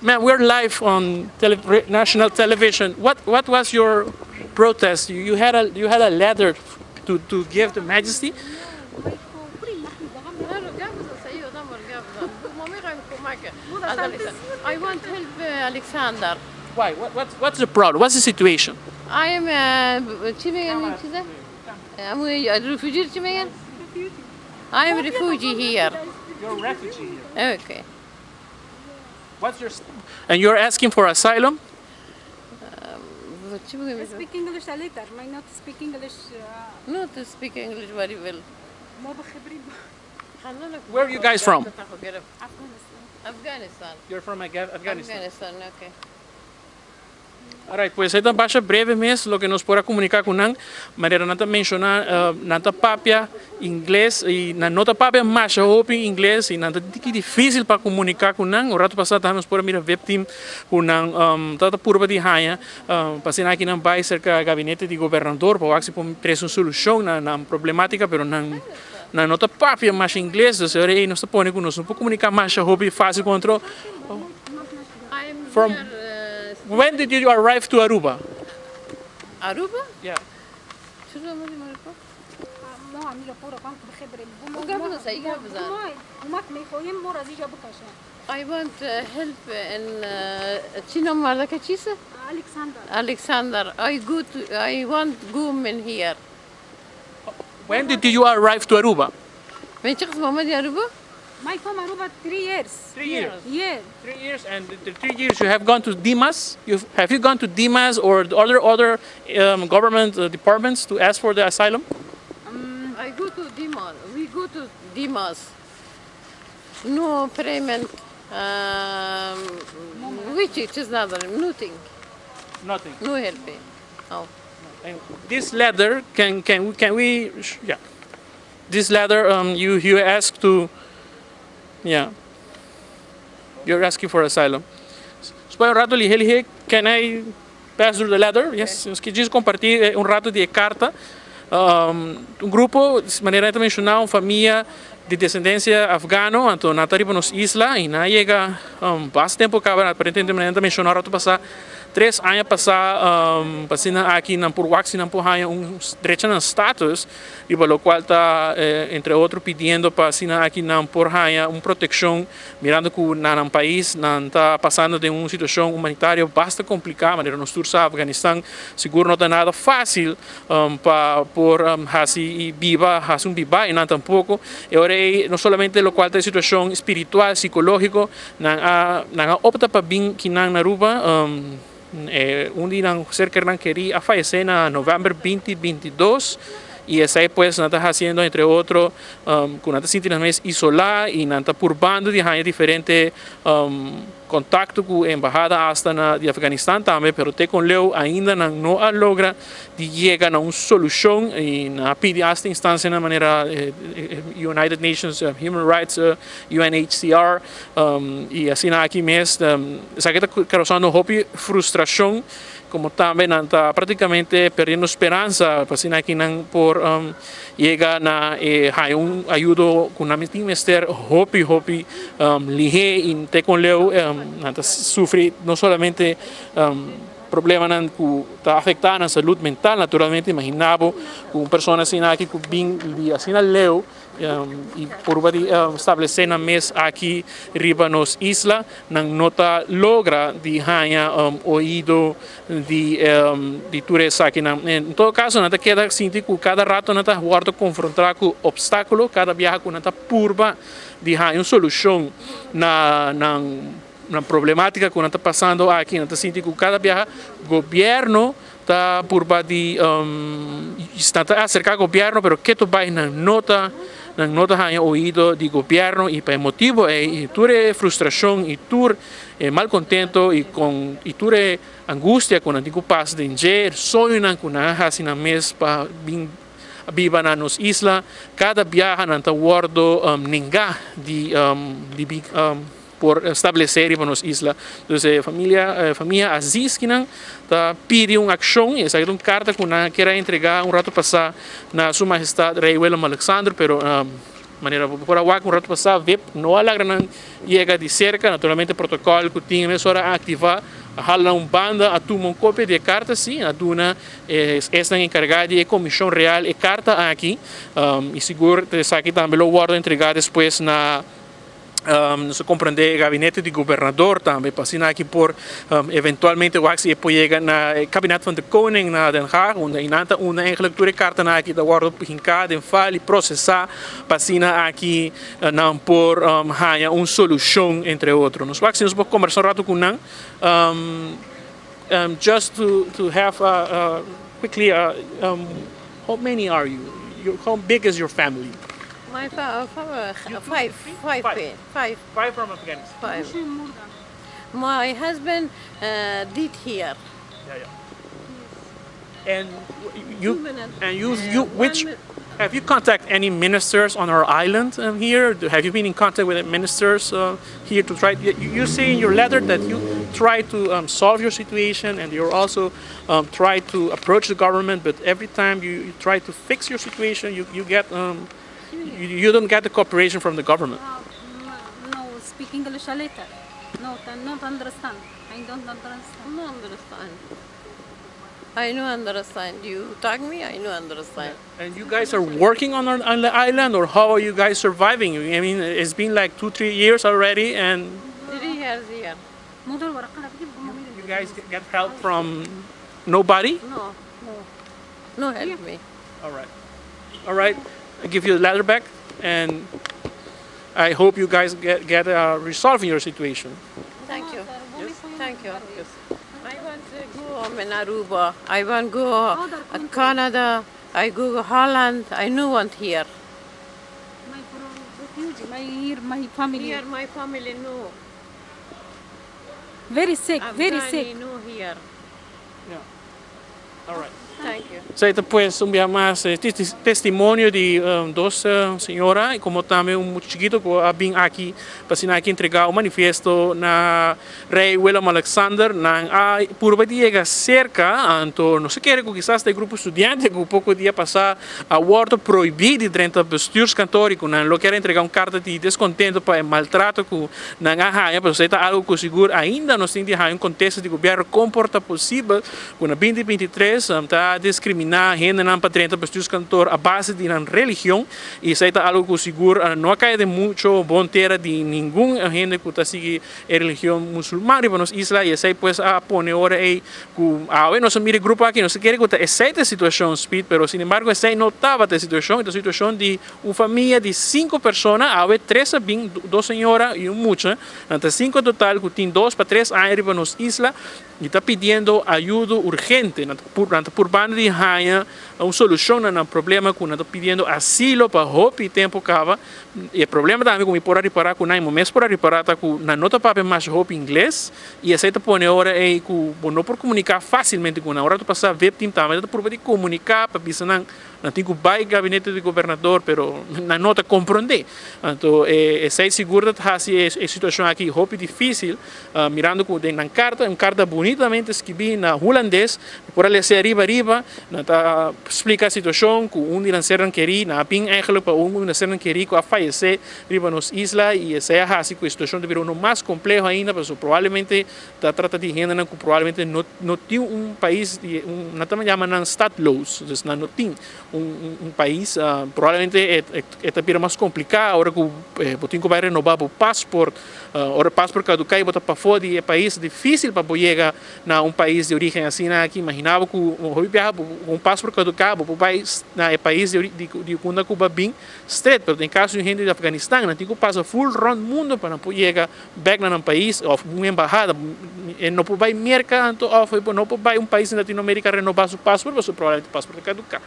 Ma'am, we're live on national television. What was your protest? You had a letter to give to Majesty. I want help Alexander. Why? What's the problem? What's the situation? I am چی میگن این چیزه؟ همون refugee چی میگن؟ I am refugee here. You're a refugee here. Okay. What's your and you're asking for asylum? چی بگم؟ Speak English a little, may not speak English. Not to speak English very well. ما بخبري. Where are you guys from? Afghanistan. Afghanistan. You're from Afghanistan. Afghanistan, okay. Alright, pues esaki ta basta breve mes loke nos por a komuniká ku nan, manera nan ta menshoná, nan ta papia ingles i nan no ta papia mas hopi ingles i nan ta tiki difísil pa komuniká ku nan. Un ratu pasá tambe nos por a mira VIP team ku nan ta purba di haña pa asina aki nan bai serka gabinete di gobernador pa wak si por trese un solushon na nan problemátika, pero nan no ta papia mas ingles, dus ei nos ta pone ku nos no por komuniká mas hopi fásil ku otro. I'm here. When did you arrive to Aruba? Aruba? Yeah. شنو مالي معرفة؟ ما عم يجا كانت بخبري. وقبل سيئة بزان. وما ميخوين مورا زيجا بكاشا. I want help in چی نام مردک چیسه؟ Alexander. Alexander. I want go من here. When did you arrive to Aruba? من چه قسم آمدی Aruba؟ My come Aruba 3 years. 3 years. Yeah. 3 years, and the 3 years you have gone to Dimas. Have you gone to Dimas or the other government departments to ask for the asylum? I go to Dimas. We go to Dimas. No payment. Which it is not nothing. Nothing. No helping. Oh. And this letter can we, yeah. This letter you ask to, yeah. You're asking for asylum. Despues un ratu lihe, can I pass through the letter? Yes, nos ke kompartí un ratu di karta. Un grupo, manera mi a menshoná, un famia di desendensia afgano, anto nan ta riba nos isla i nan a yega basta tempu kaba, aparentemente manera menshoná ratu pasá, 3 aña pasá, pa aki nan por wak si nan por haña un derecho na status, i pa lokual ta, entre otro, pidiendo pa asina aki nan por haña un protekshon, mirando ku na nan pais nan ta pasando den un situashon humanitario basta kompliká, manera nos tur sa, Afganistan sigur no ta nada fásil pa por hasi biba, hasi un biba i nan tampoko. I awor no solamente lokual ta e situashon spiritual, sikológiko, nan a opta pa bin akinan na Aruba, un di nan ser nan kerí a fayesé na novèmber 2022 i esei pues nan ta hasiendo, entre otro, ku nan ta sinti nan mes isolá i nan ta purbando di haña diferente kontakto ku embahada hasta na di Afganistan tambe, pero te ku leu ainda nan no a logra di yega na un solushon i nan a pidi hasta instansia na manera United Nations Human Rights, UNHCR, i asina aki mes esaki ta kousando hopi frustrashon, komo tambe nan ta práktikamente perdiendo speransa pa asina aki nan por yega na un ayudo ku nan tin mester hopi hopi lihe i te ku leu nan ta sufri no solamente problemanan ku ta afektá nan salú mental. Naturalmente, imaginá bo ku un persona asina aki ku bin di asina leu i por establesé nan mes aki riba nos isla, nan no ta logra di haña oido di tur esaki. En todo kaso, nan ta keda sinti ku kada ratu nan ta wòrdu konfrontá ku opstákulo, kada biaha ku nan ta purba di haña un solushon na problemátika ku nan ta pasando aki, nan ta sinti ku kada biaha gobièrnu ta purba di ta aserká gobièrnu, pero ketu bai nan no ta haña oido di gobièrnu i pa e motibu ei tur e frustrashon i tur e malkontento i tur e angustia ku nan tin ku pasa den dje, soñonan ku nan a hasi nan mes pa bin biba na nos isla, kada biaha nan ta wòrdu nengá di por establesé riba nos isla. Entonses, famia Aziz ku nan ta pidi un akshon, esaki ta un karta ku nan ke entregá un ratu pasá na Su Mahestat Rei Willem Alexander, pero Manera por a wak un rato pasa, VIP no a laga nan yega di cerca. Naturalmente protocol cu tin mesora a activa, a hala un banda, a tuma un copia di e carta si, a duna esnan encarga di e Comision Real e carta aki, y sigur esaki tambe lo wordo entrega despues na, nos a comprende, gabinete di gobernador tambe, pa asina aki por eventualmente wak si e por yega na kabinet van de koning na Den Haag, unda y nan ta unda eigenlijk tur e cartanan aki ta wordo hinca den file y procesa pa asina aki nan por haya un solucion, entre otro. Nos wak si nos por conversa un rato cu nan, just to have quickly, how many are you? How big is your family? My five, five, Five. Five. Five from Afghanistan. Five. My husband did here. Yeah. And you 2 minutes. And you One which have you contacted any ministers on our island here? Have you been in contact with the ministers here to try? You say in your letter that you try to solve your situation and you're also try to approach the government, but every time you try to fix your situation, you don't get the cooperation from the government. No, speak English a little. No, not understand. I don't understand. No understand. I no understand. You talk me, I no understand. And you guys are working on the island, or how are you guys surviving? I mean, it's been like 2, 3 years already, and 3 years here. موضوع الورقة بجيب. You guys get help from nobody? No. No help me. All right. All right. I give you the letter back, and I hope you guys get resolving your situation. Thank you. Thank you. I want to go home in Aruba. I want go Canada. I go Holland. I no want here. My refugee, my here, my family. Here my family no. Very sick, very Afghani sick. No here. Yeah. All right. Thank you. Esey ta pues un biaha mas testimonio di dos señora y como tambe un mucha chikito cu a bin aki pa asina aki entrega un manifiesto na Rey Willem Alexander. Nan a purba di yega cerca, anto no sa kere cu kisas e grupo studiante cu poco dia pasa a wordo prohibi di drenta bestuurskantoor y cu nan lo kier entrega un carta di descontento pa e maltrato cu nan a haya, pero esey ta algo cu sigur ainda nos tin di haya un contesta di gobierno, con por ta posibel cu na 2023 ta discrimina hendenan pa drenta bestuurskantoor a base di nan religion, y esey ta algo cu sigur no a cay den mucho bon tera di ningun hende cu ta sigui e religion musulman riba nos isla, y esey pues a pone ora ey cu awe nos a mira e grupo aki. Nos kier cu ta esey ta e situacion speed, pero sin embargo esey no tabata e situacion, e situacion di un famia di cinco persona, awe tres a bin, dos señora y un mucha, anto cinco total cu tin 2 pa 3 aña riba nos isla y ta pidiendo ayuda urgente, nan ta purbando di haya un solucion na e problema cu nan ta pidiendo asilo pa hopi tempo caba. Y e problema tambe cu mi por a ripara cu nan mes por a ripara ta cu nan no ta papia mas hopi ingles y esey ta pone ora ey cu bo no por comunica facilmente cu nan. Ora tu pasa VIP team tambe ta purba di comunica pa bisa nan nan tin cu bay gabinete di gobernador, pero nan no ta comprende. Anto esey sigur ta haci e situacion aki hopi dificil, mirando cu den nan carta, un carta bunitamente skirbi na hulandes, por a lesa ariba ariba, nan ta splica e situacion cu un di nan sernan keri, nan a bin eigenlijk pa un di nan sernan keri cu a fayece riba nos isla, y esey a haci cu e situacion ta bira uno mas compleho ainda, pasobra probablemente ta trata di hendenan cu probablemente no tin un pais di un, nan ta yama nan staatloos, dus nan no tin un pais. Probablemente e ta bira mas complica ora cu bo tin cu bay renoba bo paspoort, ora paspoort caduca y bo ta pafo di e pais, dificil pa bo yega na un pais di origen asina aki. Imagina bo cu hopi biaha un paspoort caduca, bo por bay na e pais di unda cu bo a bin straight, pero den caso di hende di Afganistan, nan tin cu pasa full rond mundo pa nan por yega back na nan pais of un embahada. E no por bay Merca anto of no por bay un pais di Latinoamérica renoba su paspoort, pasobra probablemente paspoort caduca.